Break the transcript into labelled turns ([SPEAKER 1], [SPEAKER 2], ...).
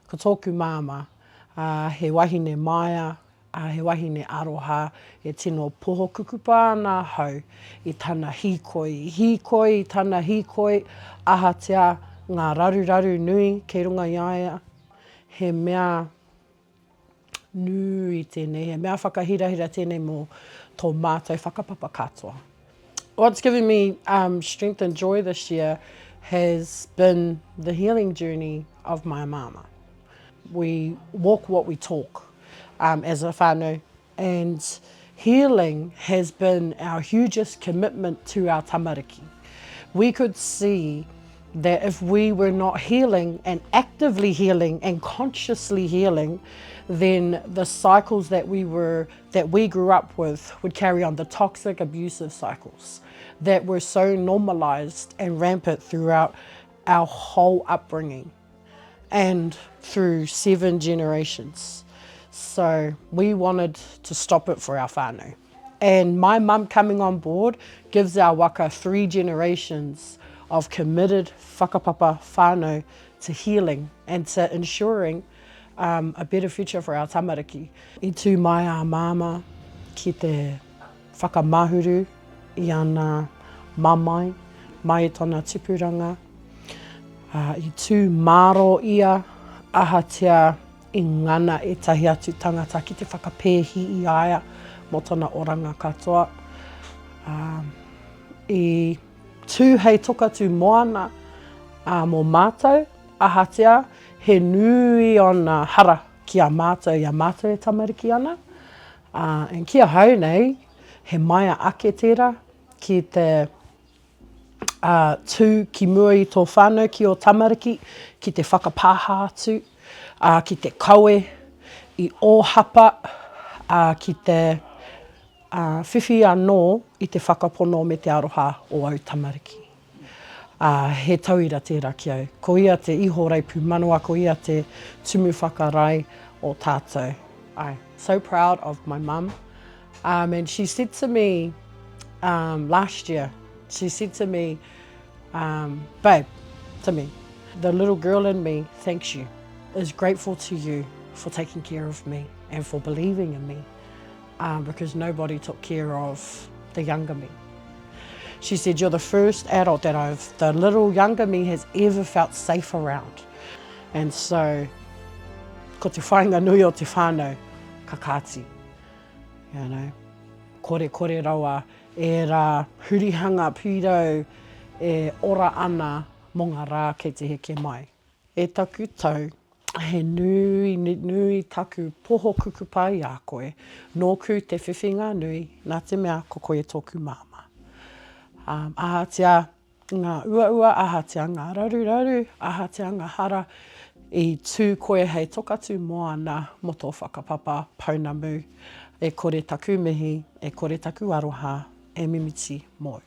[SPEAKER 1] Ko tōku māmā, ā, he wahine māia, ā, he wahine aroha, e tino poho kukupa ana ahau i tana hīkoi, i hīkoi i tana hīkoi, ahatia ngā raruraru nui kei runga i a ia, he mea nui tēnei, he mea whakahirahira tēnei mō tō mātou whakapapa katoa. What's given me um, strength and joy this year has been the healing journey of my mama. We walk what we talk um, as a whānau and healing has been our hugest commitment to our tamariki. We could see that if we were not healing and actively healing and consciously healing, then the cycles that we were that we grew up with would carry on the toxic abusive cycles that were so normalized and rampant throughout our whole upbringing and through seven generations. So we wanted to stop it for our whānau. And my mum coming on board gives our waka three generations of committed whakapapa whānau to healing and to ensuring um, a better future for our tamariki. I tū mai a māmā ki te whakamahuru i ana mamae mai i tana tipuranga. Uh, I tū māro ia ahatia i ngana ētahi atu tangata ki te whakapēhi i a ia mō tana oranga katoa. Uh, I tū hei toka tū moana uh, mō mātou, ahatia he nui ōna hara ki a mātou i a mātou e tamariki ana. Uh, and ki ahau nei, he maia ake tērā ki te uh, tū ki mua i tō whānau, ki ō tamariki, ki te whakapāha atu, uh, ki te kawe i ō hapa, uh, ki te uh, whiwhi anō i te whakapono me te aroha o au tamariki. Ā, he tauira tērā ki au. Ko ia te ihorei pūmanawa, ko ia te tumu whakarae o tātou. I so proud of my mum. Um, and she said to me um, last year, she said to me, um, babe, to me, the little girl in me thanks you, is grateful to you for taking care of me and for believing in me um, because nobody took care of the younger me. She said, you're the first adult that I've, the little younger me has ever felt safe around. And so, ko te whainga nui o te whānau, ka kāti. You know, kore kore rawa ērā hurihanga pīrau e ora ana mō ngā rā kei te heke mai. E taku tau, he nui, nui taku poho kukupa i a koe, nōku te whiwhinga nui, nā te mea ko koe tōku māmā. Um, ahatia ngā uaua, ahatia ngā raruraru, ahatia ngā hara, i tū koe hei toka tū moana mō tō whakapapa pounamu. E kore taku mihi, e kore taku aroha e mimiti mōu.